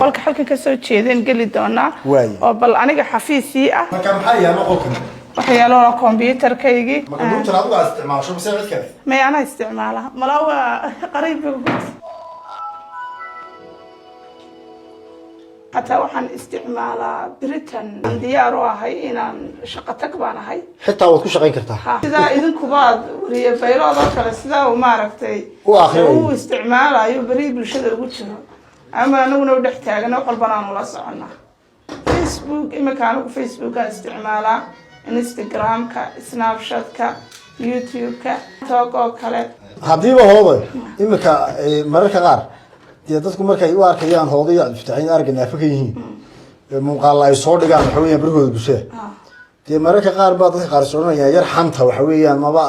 Qolka halkan ka soo jeedeen geli doonaa. Waay. Oo bal aniga xafiisii ah. Marka maxaa yaalo qolkan? Waxyaalo computerkaygii. Ma computer adigu aad isticmaasho mise cid kale? May, anaa isticmaala. Malaa waa qariibka guud. Xataa waxaan isticmaalaa Britain. Aan diyaar u ahay inaan shaqo tag baan ahay. Xitaa waad ku shaqayn kartaa. Ha, sidaa idinkubaad wariye baylood oo kale, sidaa uu maaragtay U akhriyayo. U isticmaalayo beri bulshada ugu jiro ama anaguna u dhex taagana, wax walbana aanu la soconnaa. Facebook imika anigu Facebookaan isticmaalaa, Instagramka, Snapchatka, YouTube-ka, TikTok oo kale. Haddiiba hooday iminka mararka qaar dee dadku markay u arkayaan hooday Cabdifataaxiin aragga naafa ka yihiin, muuqaalla ay soo dhigaan, waxa weeyaan barahooda bulshada, dee mararka qaar baa dadka qaar is odhanayaan yar xanta waxa weeyaan maba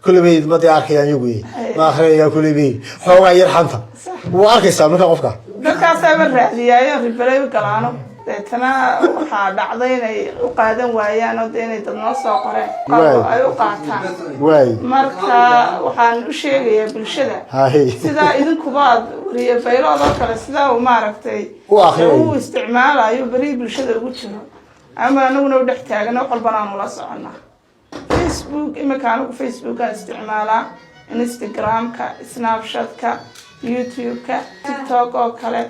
kollebay ma dee arkayaan iyagu, ma akhriyayaan kollebay xoogaa yar xanta waa arkaysaa marka qofka. Dadkaasaaba raadiyaayo reply u galaano, deetana waxaa dhacday inay u qaadan waayaan oo dee inay dad noo soo qoreen qaar ay u qaataan. Marka waxaan u sheegayaa bulshada, sidaa idinkubaad wariye baylood oo kale, sidaa uu maaragtay U akhriyayo. u isticmaalayo beri bulshada ugu jiro ama anaguna u dhex taagana, wax walbana aanu la soconnaa. Facebook imika anigu Facebookaan isticmaalaa, Instagramka, Snapchatka, YouTube-ka, TikTok oo kale.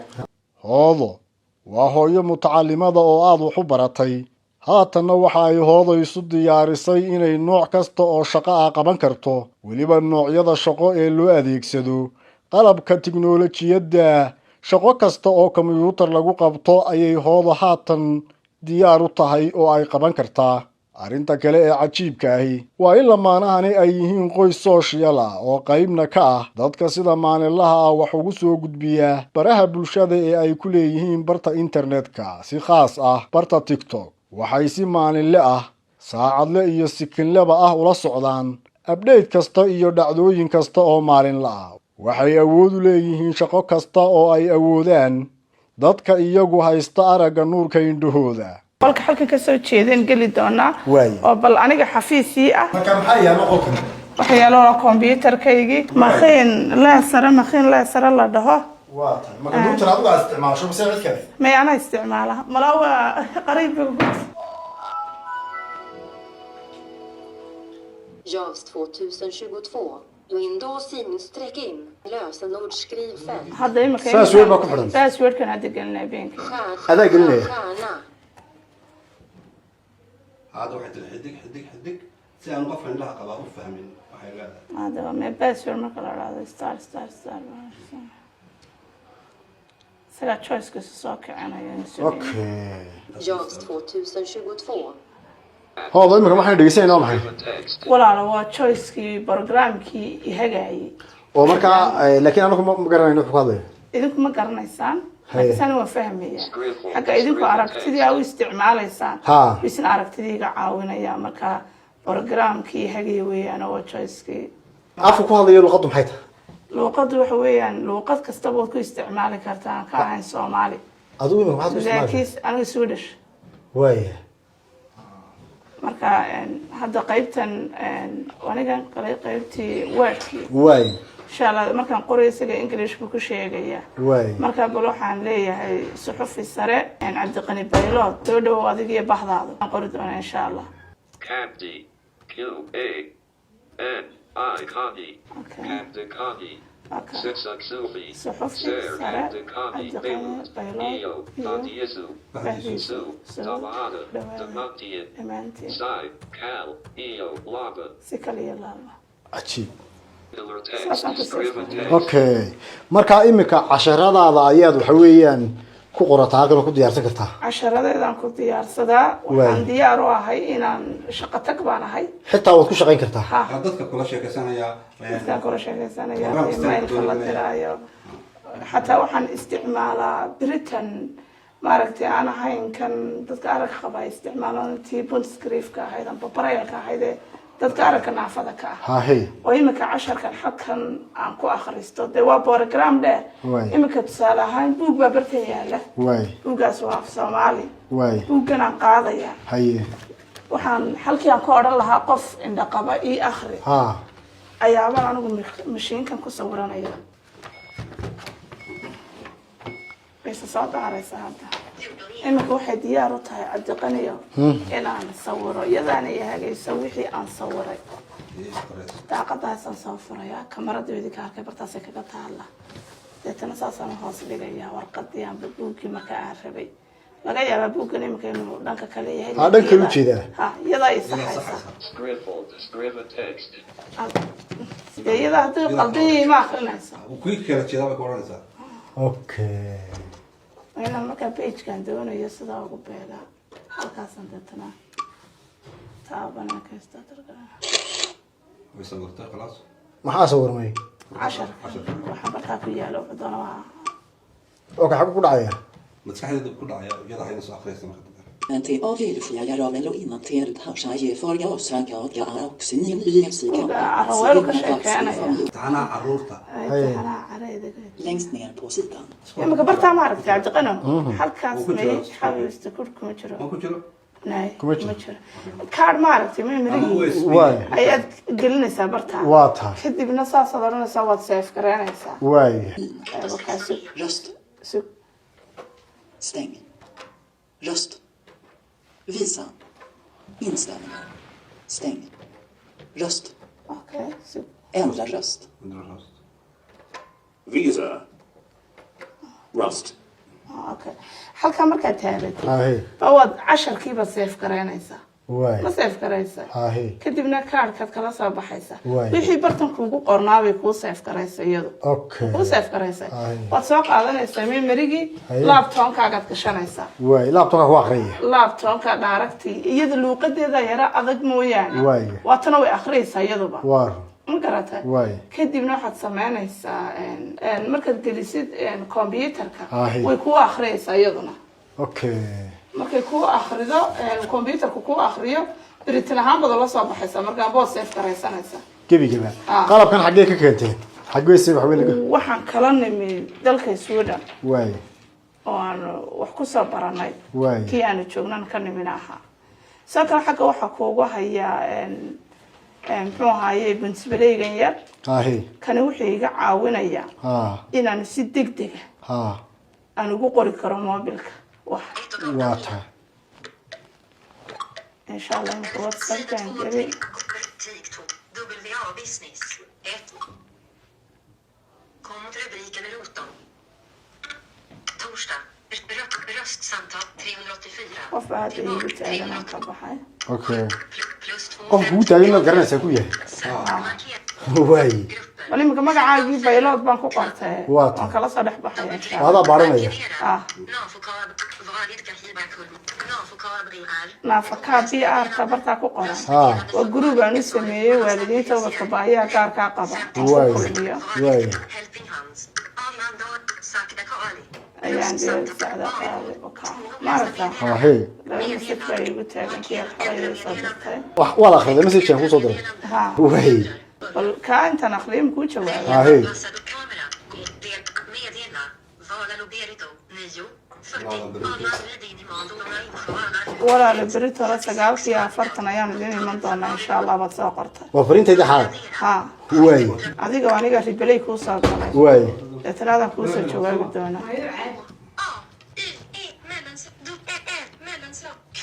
Hoodo waa hooyo mutacalimada oo aada wax u baratay. Haatanna waxa ay Hoodo isu diyaarisay inay nooc kasta oo shaqo ah qaban karto, weliba noocyada shaqo ee loo adeegsado qalabka tiknoolajiyadda. Shaqo kasta oo kombiyuutar lagu qabto ayay Hoodo haatan diyaar u tahay oo ay qaban kartaa. Arrinta kale ee cajiibka ahi waa in lamaanahani ay yihiin qoys social ah oo qaybna ka ah dadka sida maalinlaha ah wax ugu soo gudbiya baraha bulshada ee ay ku leeyihiin barta internetka, si khaas ah barta TikTok. Waxay si maalinle ah, saacadle iyo sikinleba ah ula socdaan update kasta iyo dhacdooyin kasta oo maalinla ah. Waxay awood u leeyihiin shaqo kasta oo ay awoodaan dadka iyagu haysta aragga nuurka indhahooda. Qolka halkan ka soo jeedeen geli doonaa. Waay. Oo bal aniga xafiisii ah. Marka maxaa yaalo qolkan? Waxyaalo computerkaygii, makiin leesare, makiin leesare la dhaho. Waa tahay. Ma computer adigu aad isticmaasho mise cid kale? May, anaa isticmaala. Malaa waa qariibka guud. JAWS 2022. Windows streck in. Lösenord skrivfält. Hadda imika Password baa ku xidhan. Passwordkan hadda gelinaa beenka. Stjärn. Adaa gelinaya? Stjärna. Hadda waxay tiri xidig xidig xidig si aan qofka indhaha qabaa u fahmin waxay leedahay. Hadda waa mee password marka la dhahdo star star star, isagaa choicekiisa soo kicinaya in sugaya. Okay. JAWS 2022. Hooda, imika waxaan dhegeysanayna waa maxay? Walaalo, waa choicekii programkii ihagaayay. Oo markaa laakiin anagu ma garanayno wuxuu ka hadlayo. Idinku ma garanaysaan. Haye. Laakiin sani waan fahmaya xagga idinku aragtidii aa u isticmaalaysaan. Isna aragtidii iga caawinaya. Marka programkii hagaya weeyaan oo waa choicekii. Afka ku hadlayo luqaddu maxay tahay? Luuqaddu waxa weeyaan luuqad kastaba waad ku isticmaali kartaa aan ka ahayn Soomaali. Adigu imika maxaad ku isticmaalaysaa? Laakiin aniga Swedish. Waaya. Marka hadda qaybtan anigan qalay qaybtii Wordkii. Insha Allah markaan qorayo isaga English buu ku sheegayaa. Marka bal waxaan leeyahay suxufi sare Cabdiqani Baylood, soo dhowow adiga iyo bahdaada. Waan qori doonaa insha Allah. Cabdi. Q A N I Kani. Cabdikani. Okay. Sitsa Sufi. Suxufi Sir sare Cabdikani Cabdiqani Baylut. Baylood Iyo iyo Bahdiisu. bahdiisu Su. soo Dhawaada. dhawaada Dhammaantiin. Dhammaantiin. Si. Kal. Iyo. Laba. Si kale iyo laaba. Cajiib. Pillar text. Saasaan ku soo Scriven text. Okay, marka imika casharadaada ayaad waxa weeyaan ku qorataa halkan oo ku diyaarsan kartaa. Casharadeedaan ku diyaarsadaa. Waxaan Waay. diyaar u ahay inaan shaqo tag baan ahay. Xitaa waad ku shaqayn kartaa. Ha. Waxaa dadka kula sheekaysanaya. Dadkaan kula sheekaysanaya. Program kasta Emailka la doonaya. diraayo. Xataa waxaan isticmaalaa Britain maaragtay aan ahayn kan dadka aragga qaba ay isticmaalaan, tii punktskriftka ahayd amba brailleka ahayd ee dadka aragga naafada ka ah. Oo imika casharkan xalkan aan ku akhristo dee waa program dheer. Imika tusaale ahaan buug baa bartan yaala. Buuggaas waa af Soomaali. Buuggan aan qaadaya. Waxaan halkii aan ka odhan lahaa qof indhaqaba ii akhri ayaabaan anigu mashiinkan ku sawiranaya. Wayse soo daaraysaa hadda. Iminka waxay diyaar u tahay, Cabdiqaniyo, inaan sawiro, iyadaana i hagayso wixii aan sawiray. Daaqadaasaan soo furayaa, kamarada idinka arkay bartaasay kaga taalla. Deetana saasaan hoos dhigayaa warqadii amba buuggii marka aan rabay. Laga yaabaa buuggan iminka inuu dhanka kale yahay. Ha, dhanka kale u jeedaa. Ha, iyadaa i saxaysa. Scribbled. Skriva text. Dee iyadaa haddii qaldan yahay ma akrinayso. Kuwii kala jeedaa bay ku odhanaysaa. Okay. Waa inaan markaa pagekan doonayo sidaa ugu beegaa halkaasaan, deetana taabanaa kaysta darga. Way sawirtay, khalaas. Maxaa sawirmay? Casharka waxaa bartaa ku yaala wuxuu doona waa. Okay, xaggu ku dhacaya? Maskaxdeedu ku dhacaya, iyada hayna soo akhriyaysa marka dambe. Araweelu ka sheekeenaya. Imtixaanaha caruurta. Imtixaanaha careyda. Längst ner på sidan. Imika bartaa ma aragtay, Cabdiqano, halkaas? Wuu ku jiraa. May xabiista kur kuma jiro. Ma ku jiro? Nay. Kuma jiro. Kuma jiro kaadh, ma aragtay? Ama Memory-gii USB. Waay. Ayaad gelinaysaa bartaa. Waa tahay. Kadibna saasaad odhanaysaa, waad save garaynaysaa. Waay. Markaa sug. Röst. Sug. Stäng. Röst. Visa. Inställningar. Stäng. Röst. Okay, sug. Ändra röst. Ändra röst. Visa. Rust. Ah, okay, halkaa markaad taabatid Hahe. ba waad casharkiibaad save garaynaysaa. Waay. Ma save garaysa? Hahe. Kadibna kaadhkaad kala soo baxaysa. Waay. Wixii bartan kuugu qornaabay kuu save garaysa iyadu. Okay. Kuu save garaysa. Haye. Waad soo qaadanaysaa memory-gii. Haye. Laptopkaagaad gashanaysaa. Waay, laptopka ku akhriyaya. Laptopka dhaaragtii iyada luuqadeeda yara adag mooyaane. Waay. Waatana way akhriyaysaa iyaduba. Waa run. Ma garatay? Waay. Kadibna waxaad sameynaysaa markaad gelisid computerka, Haye. way kuu akhriyaysaa iyaduna. Okay. Markay kuu akrido, computerka kuu akriyo, printing ahaan baad la soo baxaysaa markaa bood save garaysanaysaa. Gebigaba. Ah. Qalabkan xaggee ka keenteen? Xaggee se wax weyn laga Waxaan kala nimi dalka Sweden Waay. oo aan wax ku soo baranay. Waay. Kii aanu joognan ka nimina ahaa. Sidoo kale xagga waxaa kuugu hayaa muxuu ahaaye, buntsbaleygan yar. Hahe. Kani wuxuu iga caawinayaa inaanu si degdega aan ugu qori karo mobilka wax. Waa tahay. Insha Allah imika WhatsAppkan geli. TikTok. WA Business. 1. Kont rubriken Roton. Torsdag. Röstsamtal 384. Qof baa hadda iigu taagan, aan ka baxay. Okay. Plus 2. Qofka kugu taagan inaad garanaysaa ku yahay. Waay. Bal imika magacaagii baylood baan ku qortay. Waa tahay. Waan kala soo dhex baxay insha Allah. Adaa baranaya. Ah. Naafaka b r ta bartaa ku qoran. Waa group aan u sameeyey waalidiinta ubadka baahiyaha gaarkaa qaba aan ku kulmiyo. Waay. Ayaan dee sacda qaaday oka, maaragta? Hahe. Laba message baa iigu taagan, kii aad xalay soo dirtay. Wax waad akhriday message aan kuu soo diray? Ha. Waay. Bal kaa intaan akhriyay makuu jawaabay? Hahe. Walaala, berito hore 9:40 ayaan idin iman doonaa insha Allah, baad soo qortay. Waa fariintayda xaalay. Ha. Waay. Adiga oo aniga reply kuu soo galay. Waay. Deetana adaan kuu soo jawaabi doonaa. A, Y, E, mellans, D, E, L, mellanslag, Q,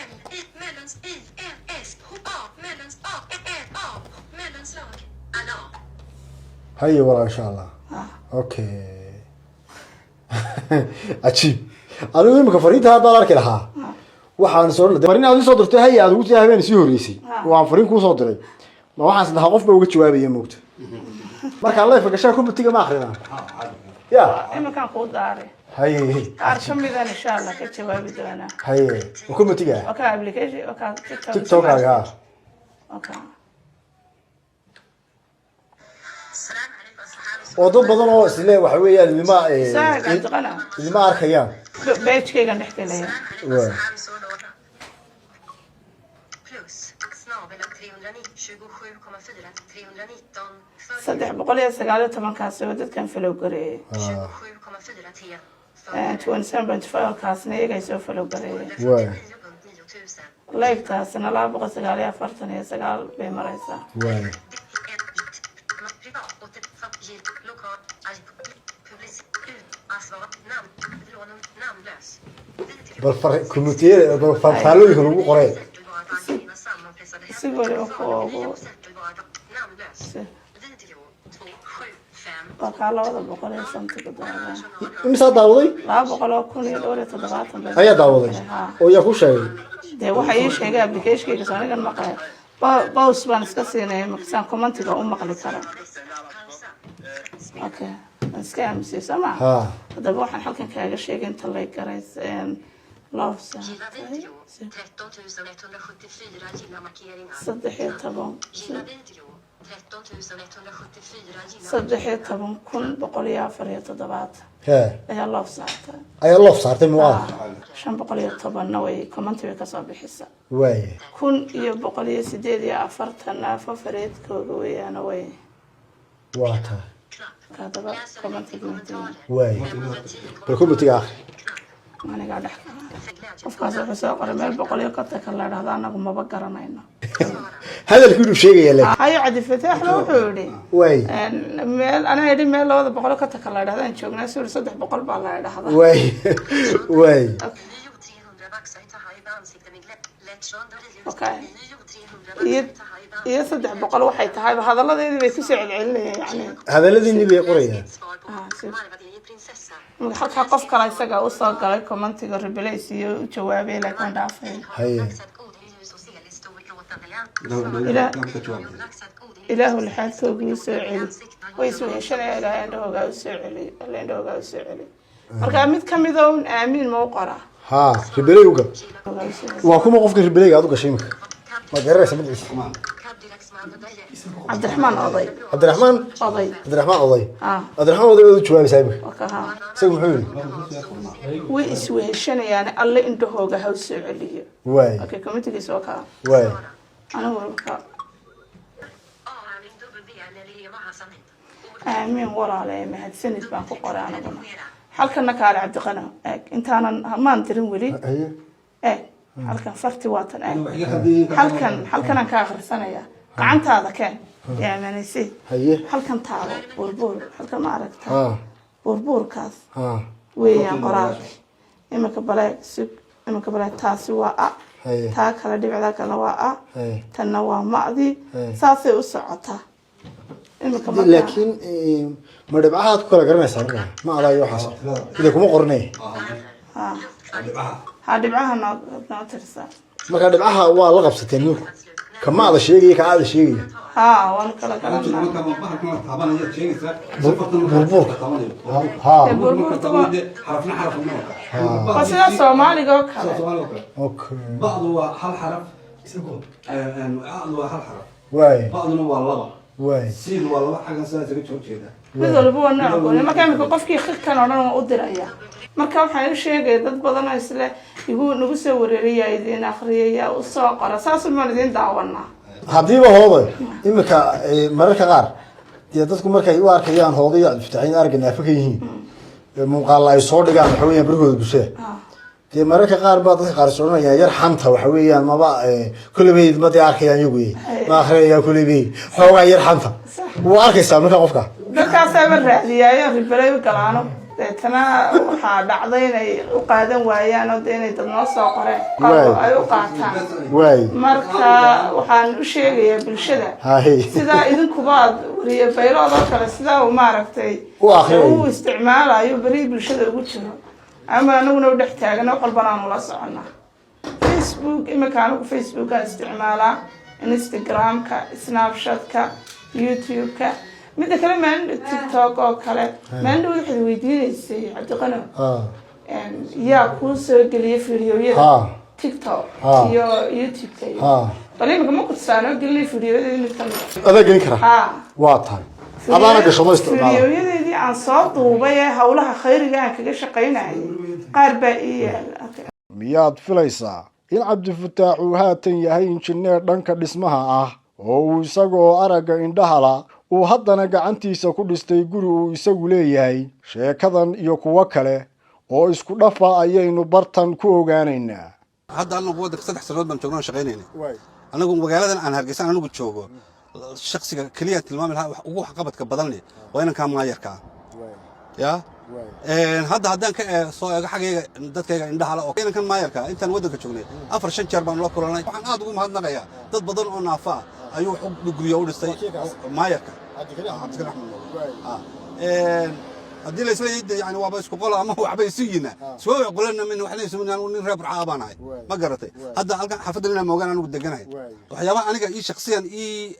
L, I, mellans, I, N, S, H, A, mellans, A, E, L, A, mellanslag, alla. Haye walaal, insha Allah. Okay, cajiib. Anigu imika fariinta haddaan arki lahaa, waxaan soo fariin aad ii soo dirtay, haye, aad ugu tii habeen sii horreysay. Waan fariin kuu soo diray, ma waxaan is dhahaa qof baa uga jawaabaya moogta. Markaa live gashaa comment-iga ma akrinaa ya? Iminkaan kuu daaray. Haye. Qaar ka midaan insha Allah ka jawaabi doonaa. Haye, ma comment-iga? Oka application, oka TikTok. TikTokaaga ha. Oka. Oo dad badan oo isle waxa weeyaan idima Saaga Cabdiqana. idima arkayaan. Page-kaygan dhex gelaya. Waay. Plus, snabel 327,4 319 319-kaasi oo dadkan follow gareeyay. 27,4 T 27.5 kaasna iyagay soo follow gareeyay. Waay. 9,9 tusen. Like-taasina 249 bay maraysaa. Waay. Privat, 85, J, lokal, public, ut, asva, namn, Namnlös. Video. Bal far komitiyada, bal farfaalooyinka lagu qoree. Dina sammanpressade Si waliba kuwa ugu Namnlös. Video. 2, 7, 5. Markaa 200 iyo something daawadeen. Imisaa daawaday? 200,074 bay. Ayaa daawaday? Ha. Oo yaa ku sheegay? Dee waxa ii sheegay applicationkayga soo anigan maqlay. Pause baan iska siinaya markasaan commentiga u maqli karo. Okay, waan iska aamusay soo ma? Ha. Haddaba waxaan halkan kaaga sheegay inta lay garay love Gilla saartay video. 13 174 gilla markeringar. 13 Gilla video. 13 174 gilla 13,174 Hee. ayaa love saartay. Ayaa love saartay muuqaalka. 510-na way commenti way kasoo bixisa. Waaya. 1,148-na favoriteskooga weeyaana way. Waa tahay. Haddaba commentiga weydiin. Waaya, bal komitiga akhri. Anigaa dhex gala. Qofkaas wuxuu soo qoray meel 150-ka la dhahdo anagu maba garanayno. Hadalkii inuu sheegaya laakiin. Hayo, Cabdifataaxna wuxuu yidhi Waay. Meel anaa yidhi meel 250-ka la dhahdo aan joognaa suri 300 baa la dhahdaa. Waay waay. 300 vaxar tahayba ansikte med glädje. Lätt Okay. Iyo 300 waxay tahayba hadalladeedii bay kusoo celcelinayeen yacni. Hadalladiinii bay qorayaan. Ah, marka halkaa qof kale isaga usoo galay commentiga reply iyo u jawaabay, laakiin waan dhaafay. Haye. Ilaahu lixaadkooga u soo celi, way isweheshanaya. Ilaahay indhahoogaa u soo celi, Alla indhahoogaa u soo celi. Marka mid ka mida un aamiin ma u qoraa? Haa, reply u gal. Indhahoogaa u soo celi. Waa kuma qofka replyga aad u gashay imika? Ma garanaysa magaciisa? Cabdiraxmaan Oday. Cabdiraxmaan Oday. Cabdiraxmaan Oday. Ah. Cabdiraxmaan Oday baad u jawaabaysaa imika. Waka haa. Isagu muxuu yidhi? Way isweheshanayaan, Alle indhahooga ha u soo celiyo. Waay. Okay, commentigiisa waa kaa. Waay. Anigu marka aamiin walaale, mahadsanid baan ku qoray aniguna. Halkana kaale, Cabdiqano, eeg, intaanan maan dirin weli. Haye. Eeg halkan, farti waatan, eeg halkan, halkanaan ka akhrisanaya. Gacantaada keen yaamanaysi. Haye. Halkan taabo buurbuur, halkan ma aragta? Haa. Buurbuurkaas haa weeyaan qoraalki. Iminka baleeg sug, iminka baleeg, taasi waa a. Haye. Taa kale dhibicdaa kalena waa a. Haye. Tanna waa ma'dii. Haye. Saasay u socotaa iminka marka. Laakiin ma dhibcahaad ku kala garanaysaa markaa ma adaayo waxaas ida kuma qornay? Ha ha, dhibcaha noo tirsaa. Marka dhibcaha waa la qabsateen ninku, ka maada sheegaya, ka aada sheegaya. Ha, waan kala garanaa. Buurbuurka, ha. Dee buurbuurta waa sida Soomaaliga oo kale. Okay. Ba'du waa hal xaraf, a'du waa hal xaraf. Waay. Ba'duna waa laba. Waay. Siin waa laba xaggan sidaas iga soo jeeda. Mid walba waa nooc gooni. Marka imika qofkii khirkan oo dhan waa u diraya. Marka waxaan u sheegaya dad badan oo isle igu nagu soo wareeraya, idin akhriyaya, u soo qora, saas umaan idin daawanaa. Haddiiba hooday iminka mararka qaar dee dadku markay u arkayaan hooday iyo Cabdifataaxiin aragga naafo ka yihiin, muuqaalla ay soo dhigaan waxa weeyaan barahooda bulshada, dee mararka qaar baa dadka qaar is odhanayaan yar xanta waxa weeyaan maba kollebay ma dee arkayaan iyagu, ma akhriyayaan kollebay, xoogaa yar xanta waa arkaysaa marka qofka. Dadkaasaaba raadiyaayo, reply u galaano, deetana waxaa dhacday inay u qaadan waayaan oo dee inay dad noo soo qoreen qaar ay u qaataan. Waay. Marka waxaan u sheegayaa bulshada haye sidaa idinkubaad wariye baylood oo kale, sidaa uu maaragtay U akhriyayo. u isticmaalayo berihii bulshada ugu jiro, ama anaguna u dhex taagana, wax walbana aanu la soconaa. Facebook imika anigu Facebookaan isticmaalaa, Instagramka, Snapchatka, YouTube-ka, midda kale maalin TikTok oo kale. Maalin dhow waxaad weydiineysay, Cabdiqano, yaa kuu soo geliyay fiidiyoyada TikTok iyo YouTube-ka iyo bal imika ma kutusaanoo gelinay fiidiyoyadeedii mid kamid a? Adaa gelin karaa? Ha. Waa tahay, adaana gashado isticmaala. Fiidiyoyadeedii aan soo duubay ee howlaha khayriga aan kaga shaqaynayay qaar baa ii yaala. Okay. Miyaad filaysaa in Cabdifataax uu haatan yahay injineer dhanka dhismaha ah, oo uu isagoo aragga indhahala uu haddana gacantiisa ku dhistay guri uu isagu leeyahay? Sheekadan iyo kuwo kale oo isku dhafa ayaynu bartan ku ogaanaynaa. Hadda anagu waddanka 3 sanood baan joognaa, shaqaynayna anagu magaaladan aan Hargeysa anigu joogo. Shaksiga keliya tilmaami lahaa wax ugu waxqabadka badan leh waa inankaa maayarkaa ya. Hadda haddaan ka soo eego xaggayga, dadkayga indhaha la oo inankan maayarka, intaan waddanka joognay afar shan jeer baanu la kulanay. Waxaan aad ugu mahadnaqayaa, dad badan oo naafa ah ayuu wax u guryo u dhistay maayarka Cabdikariin Axmed Mooge. Haddii la isla yani waaba isku qolo ama waxba isu yina isma qolana min waxna isu anigu nin reer Burcaa baan ahay, ma garatay? Hadda halkan xaafadda inaan moogaan anigu deganahay, waxyaabaha aniga ii shakhsiyan ii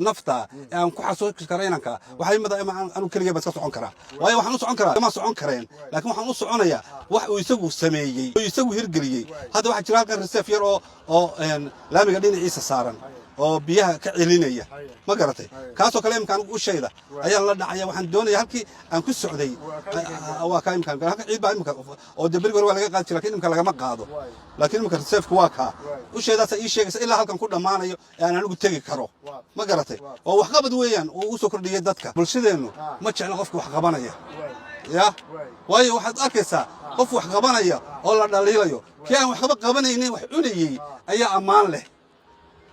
nafta ee aan ku xasuusi karo inanka waxay imada anigu keligay baan iska socon karaa. Waayo, waxaan u socon karaa kama socon kareen, laakiin waxaan u soconayaa wax uu isagu sameeyey oo isagu hirgeliyey. Hadda waxaa jira halkan reserve yar oo laamiga dhinaciisa saaran oo biyaha ka celinaya, ma garatay? Kaasoo kale imika anigu ushayda ayaan la dhacaya. Waxaan doonaya halkii aan ku socday waa kaa imika halka ciid baa imika oo dee berigi hore waa laga qaadi jiray, lakin imika lagama qaado, laakiin imika reserve-ku waa kaa. Ushaydaasa ii sheegaysa ilaa halkan ku dhammaanayo ee aan anigu tegi karo, ma garatay? Oo waxqabad weeyaan oo u soo kordhiyay dadka. Bulshadeennu ma jecla qofka wax qabanaya ya, waayo waxaad arkaysaa qof wax qabanaya oo la dhaliilayo. Kii aan waxba qabanaynin, wax cunayey, ayaa ammaan leh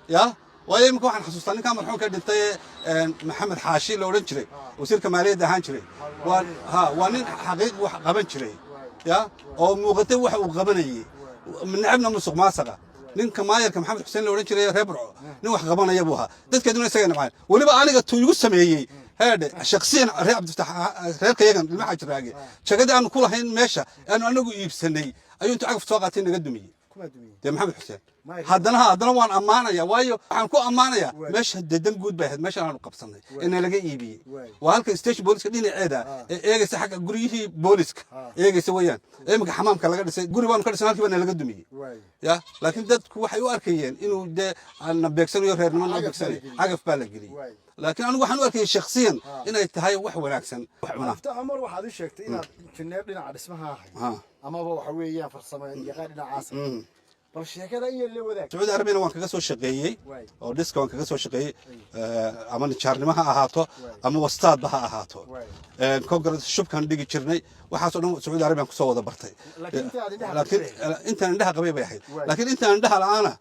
ya. Waayo, iminka waxaan xasuustaa ninkaa marxuumka dhintay ee Maxamed Xaashi la odhan jiray, wasiirka maaliyadda ahaan jiray. Waa ha, waa nin xaqiiq wax qaban jiray ya oo muuqatay waxa uu qabanayey, necabna musuq maasaqa. Ninka maayarka Maxamed Xuseen la odhan jiray, reer Burco, nin wax qabanaya buu ahaa, dadkeeduna isaga nabcaan. Weliba aniga tuu igu sameeyey heedhe shakhsiyan, reer Cabdifatax, reerkayagan ilmaha Jiraage, jagadii aanu ku lahayn meesha aanu anagu iibsanay ayuu intuu cagaf soo qaatay naga dumiyey dee Maxamed Xuseen. Haddana waan ammaanaya. Waayo, waxaan ku ammaanaya meesha dee dan guud bay ahayd. Meeshan aanu qabsanay ee nalaga iibiyey waa halka station booliska dhinaceeda ee eegaysa xagga guryihii booliska eegaysa weeyaan. Iminka xamaamka laga dhisay, guri baanu ka dhisnay, halkii baa nalaga dumiyey ya. Laakiin dadku waxay u arkayeen inuu dee na beegsanayo, reernimo noo beegsanayo, cagaf baa la geliyey. Laakiin anigu waxaan u arkayay shakhsiyan inay tahay wax wanaagsan, wax cuna. Cabdifatax Cumar, waxaad ii sheegtay inaad injineer dhinaca dhismaha ahay amaba waxa weeyaan farsamo yaqaan dhinacaas. Bal sheekada in yar la wadaag. Sacuudi Arabiyana waan kaga soo shaqeeyey oo dhiska waan kaga soo shaqeeyey, ama nijaarnimo ha ahaato ama wastaadba ha ahaato. Congress shubkaan dhigi jirnay, waxaasoo dhan Sacuudi Arabiyan kusoo wada bartay. Laakiin inta aad indhaha Laakiin qabtay. intaan indhaha qabay bay ahayd. Laakiin intaan indhaha la'aana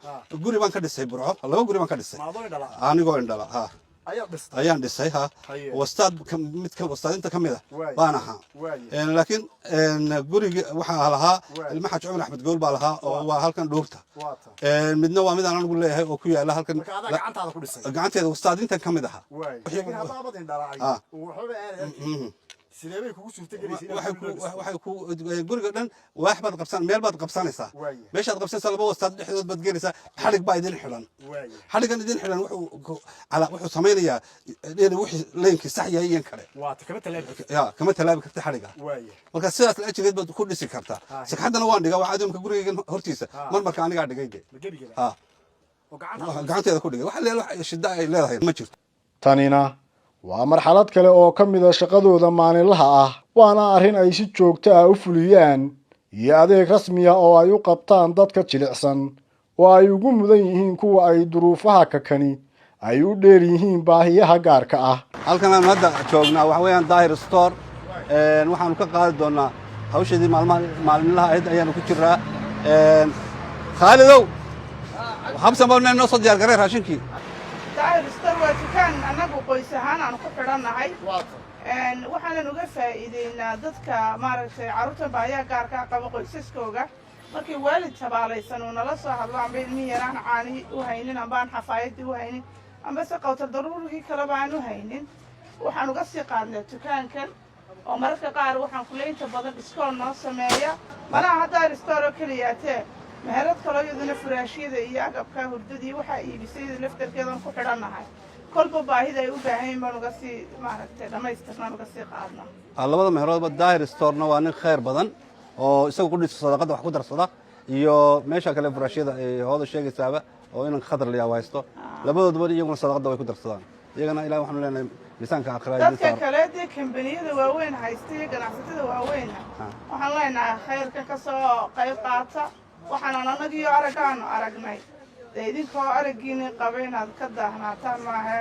guri baan ka dhisay Burco, laba guri baan ka dhisay. Ma adoo indhala? Anigoo indhala ha. Ayaad dhistay? Ayaan dhisay ha. Wastaad mid ka wastaadinta ka mid a baan ahaa. Laakiin guriga waxaa lahaa ilma Xaaji Cumar Axmed Gool baa lahaa oo waa halkan dhuurta. Waata. Midna waa mid aan anigu leeyahay oo ku yaala halkan. Marka adaa gacantaada ku dhisay? Gacanteeda, wastaadintan ka mid ahaa. Laakiin haddaabad indhalacay oo waxbaba aanad arkin, sidee bay kugu suurtagelaysay inaad Waxay ku guriga dhisto? Waxay ku guriga dhan waax baad qabsan, meel baad qabsanaysaa. Meeshaad qabsanaysaa laba wastaad dhexdood baad gelaysaa, xadhig baa idin xidhan. Xadhigan idin xidhan wuxuu samaynayaa in wixii leynkii sax yahay iyo in kale. Waata, kama talaabi kartid. Ya, kama talaabi karta xadhiga. Marka sidaas la ajigeed baad ku dhisi kartaa. Sagxaddana waan dhigaa. Waxaa adduunka gurigaygan hortiisa marmarka anigaa dhigay de. Ma gebigaba? Ha. Oo gacantaada? Gacanteeda ku dhigay. Wax leelo shida ay leedahay ma jirto. Tanina waa marxalad kale oo ka mid a shaqadooda maalinlaha ah, waana arrin ay si joogto ah u fuliyaan iyo adeeg rasmiya oo ay u qabtaan dadka jilicsan oo ay ugu mudan yihiin kuwa ay duruufaha kakani ay u dheer yihiin baahiyaha gaarka ah. Halkan aanu hadda joognaa waxa weeyaan Daahir Store. Waxaanu ka qaadi doonaa hawsheedii maalmaha maalinlaha ahayd ayaanu ku jiraa. Khaalidow, habsan baa noo soo diyaar garay raashinkii. Daahir Store waa dukaan annagu qoys ahaan aan ku xidhannahay. Waxaanan uga faa'iideynaa dadka maaragtay carruurta baahiyaha gaarkaa qaba qoysaskooga. Markii waalid tabaalaysan uu nala soo hadlo, amba ilmihi yaraan caani u haynin, amba aan xafaayadii u haynin, amba se qawtar daruurigii kaleba aan u haynin, waxaan uga sii qaadnaa dukaankan oo mararka qaar waxaan kulaynta badan discount noo sameeya. Malaha Daahir Store oo keliyaatee, meherad kaloo iyaduna furaashyada iyo agabka hurdadii waxaa iibisay iyada laftarkeedan ku xidhannahay. Kolba baahida ay u baahan yihin baan uga sii maaragtay dhammaystirnaan uga sii qaadnaa. Labada meheroodba Daahir Storena waa nin khayr badan oo isaga qudhiisa sadaqadda wax ku darsada, iyo meesha kale furaashyada ay hooda sheegaysaaba oo inan khadar layaab haysto, labadooduba iyaguna sadaqadda way ku darsadaan. Iyagana Ilahi waxaanu leenahay miisaanka aakhira idin Dadka saaro. kale dee kambaniyada waaweyn haysta iyo ganacsatada waaweyna waxaan leenahay khayrka ka soo qayb qaata. Waxaanan annagiyo araggaanu aragnay dee idinkoo araggiini qaba inaad ka daahnaataan maahe,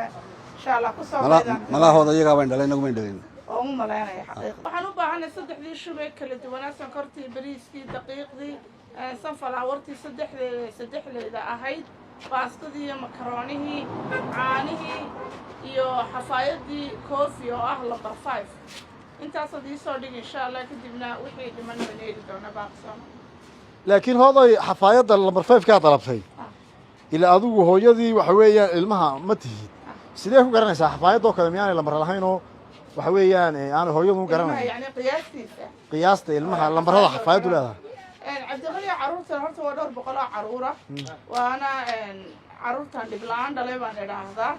insha Allah kusoo qaydaan. Malahooda iyagaa bayn dhalay, inagu bayn dhalin. Oo u malaynaya xaqiiqa waxaan u baahanay saddexdii shubee kala duwanaa: sonkortii, bariiskii, daqiiqdii, sunflowertii saddexdeeda ahayd, baastadii iyo makaroonihii, caanihii iyo xafaayadii coffee oo ah number 5. Intaasaad iisoo dhig, insha Allah. Kadibna wixii dhiman waan eegi doonaa baaqsooma. Laakiin hooday, xafaayadda lambar 5 kaa dalabtay, ilaa adigu hooyadii waxa weeyaan ilmaha ma tihid, sidee ku garanaysaa xafaayadoo kale miyaanay lambar lahayn oo waxa weeyaan aanay hooyadu Ilmaha garanayn? Yani qiyaastiisa? Qiyaasta ilmaha, lambarada xafaayaddu leedahay. Cabdiqali, carruurtan horta waa dhowr boqol oo carruura, waana carruurtan dhib la-aan dhalay baan idhaahdaa.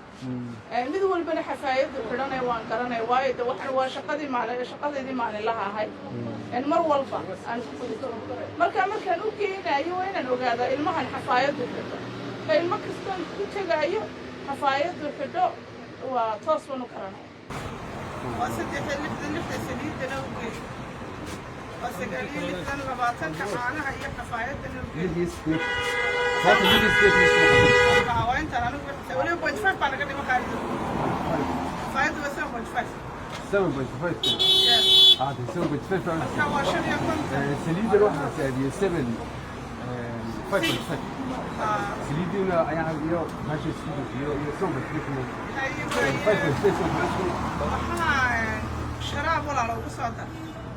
Mid walbana xafaayadu xidhanay waan garanay, waayo de waxan waa shaqadii maalin, shaqadeydii maalinlaha ahayd mar walba aan ku guda jiro. Marka markaan u geynayo waa inaan ogaadaa ilmahan xafaayadu xidho. Ka ilmo kastoon ku tegaayo xafaayadu xidho waa toos baan u garanaya. Waa 63, 60 saliidana u geey, waa 69, 20-ka caanaha iyo xafaayadana u geey. Waa intaan anigu wixii weliba 0.5 baa naga dhima, Khaalid. Xafaayaddu waa 7.5. 7.5. Yes. 7.5. Marka waa 55. Saliidan waxaa saadiyey 7 5.5. Saliidina ayaa iyo meesha iyo 7.5. 5.5. Waxaa sharaab walaala ugu soo dar,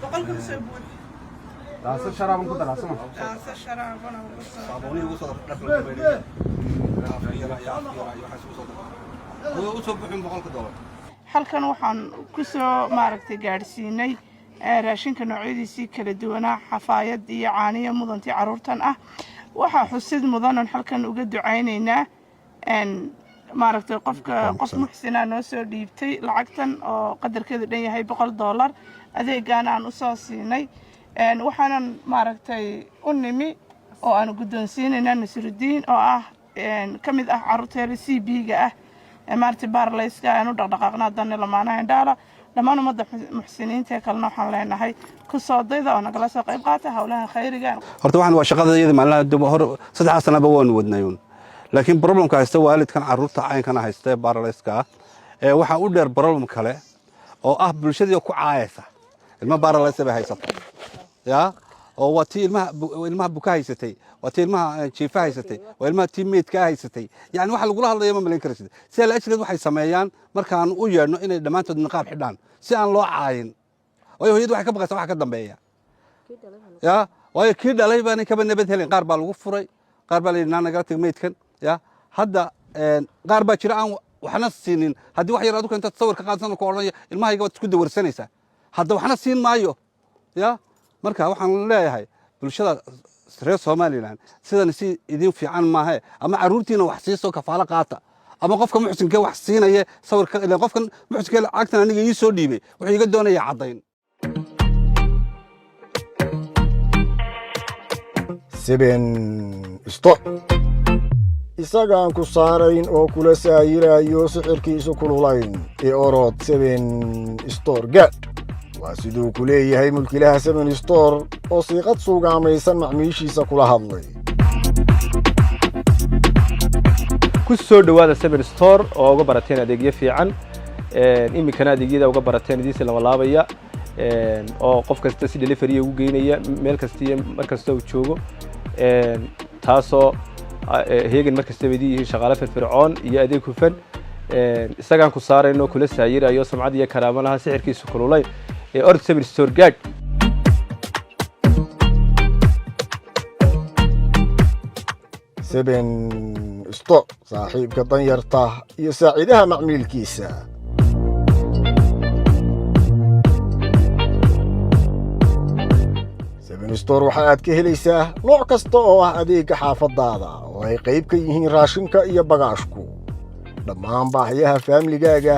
100-ka usoo buuxi. Taasa sharaaban ku daraa soma? Taasa sharaabana ugu soo dar. Saabuunihii ugu soo dar, dharka lagu maydhayo, afyara iyo afyara iyo waxaas ugu soo dar, u soo buuxin $100. Halkan waxaan kusoo maaragtay gaadhsiinay raashinka noocyadiisii kala duwanaa, xafaayad iyo caaniyo mudantii carruurtan ah. Waxaa xusid mudanan halkan uga ducaynaynaa maaragtay qofka, qof muxsinaa noo soo dhiibtay lacagtan oo qadarkeedu dhan yahay $100, adeegaan aan usoo siinay. Waxaanan maaragtay u nimi oo aan guddoonsiinaynaa Nasrudiin oo ah ka mid ah carruurteeda CP-ga ah, maaragtay baarlayska aan u dhaqdhaqaaqna haddana lamaanaha indhaala. Dhammaan ummadda muxsiniinta ee kalena waxaan leenahay ku soo dayda oo nagala soo qayb qaata howlaha khayriga. Horta waxaan waa shaqada iyada maalinlaha dib hor 3 sanaba waanu wadnayun, laakiin problemka haysta waalidkan carruurta caynkana haysta ee baaralayska ah ee waxaa u dheer problem kale oo ah bulshadii ku caayaysa ilma baaralaysa bay haysata ya, oo waa tii ilmaha buka haysatay, waa tii ilmaha jiifa haysatay, waa ilmaha tii meydka haysatay. Yani waxa lagula hadlaya ma malayn karaysid. Sidaa la ajligeed waxay sameeyaan markaan u yeedhno inay dhammaantood niqaab xidhaan si aan loo caayin, waayo hooyadu waxay ka baqaysaa waxa ka dambeeya ya, waayo kii dhalay baanay kaba nabad helin. Qaar baa lagu furay, qaar baa la yidhi naa nagala tag meydkan ya. Hadda qaar baa jira aan waxna siinin. Haddii wax yar aad u keento sawir ka qaadsan ku odhanaya ilmahayga waad isku dawarsanaysaa, hadda waxna siin maayo ya. Marka waxaan leeyahay bulshada reer Somaliland, sidan si idin fiican maahe, ama carruurtiina wax siiso, kafaalo qaata, ama qofka muxsinkee wax siinaya sawirka, ilaan qofkan muxsinkee lacagtan aniga ii soo dhiibay wuxuu iga doonaya caddayn. Seven Store, isagaan ku saarayn oo kula saayirayo sixirkiisu kululayn ee orod Seven Store gaadh. Waa siduu ku leeyahay mulkilaha Seven Store oo siiqad suugaamaysan macmiishiisa kula hadlay. Ku soo dhowaada Seven Store oo uga barateen adeegyo fiican. Iminkana adeegyada uga barateen idiinsi lamalaabaya oo qof kasta si delivery ugu geynaya meel kasta iyo mar kasta uu joogo, taasoo heegan mar kastaba idin yihiin shaqaale firfircoon iyo adeeg hufan. Isagaan ku saarayno, kula saayirayo, sumcad iyo karaamo laha, sixirkiisu kululayn ee ord Seven Store gaadh. Seven Store, saaxiibka danyarta iyo saaciidaha macmiilkiisa. Seven Store waxa aad ka helaysaa nooc kasta oo ah adeegga xaafaddaada oo ay qayb ka yihiin raashinka iyo bagaashku, dhammaan baahiyaha faamligaaga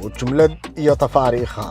oo jumlad iyo tafaariikha.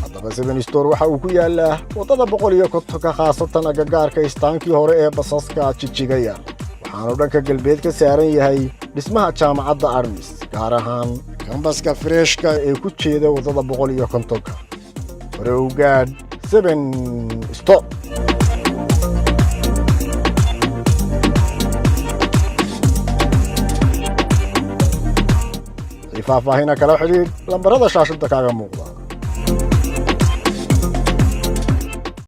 Haddaba Seven Store waxa uu ku yaalaa waddada 150-ka, khaasatan agagaarka istaankii hore ee basaska Jijiga Yar. Waxaanu dhanka galbeed ka saaran yahay dhismaha jaamacadda Armis, gaar ahaan kambaska freeshka ee ku jeeda waddada 150-ka. Hore u gaadh Seven Store. Wixii faahfaahina kala xidhiidh lambarada shaashadda kaaga muuqda.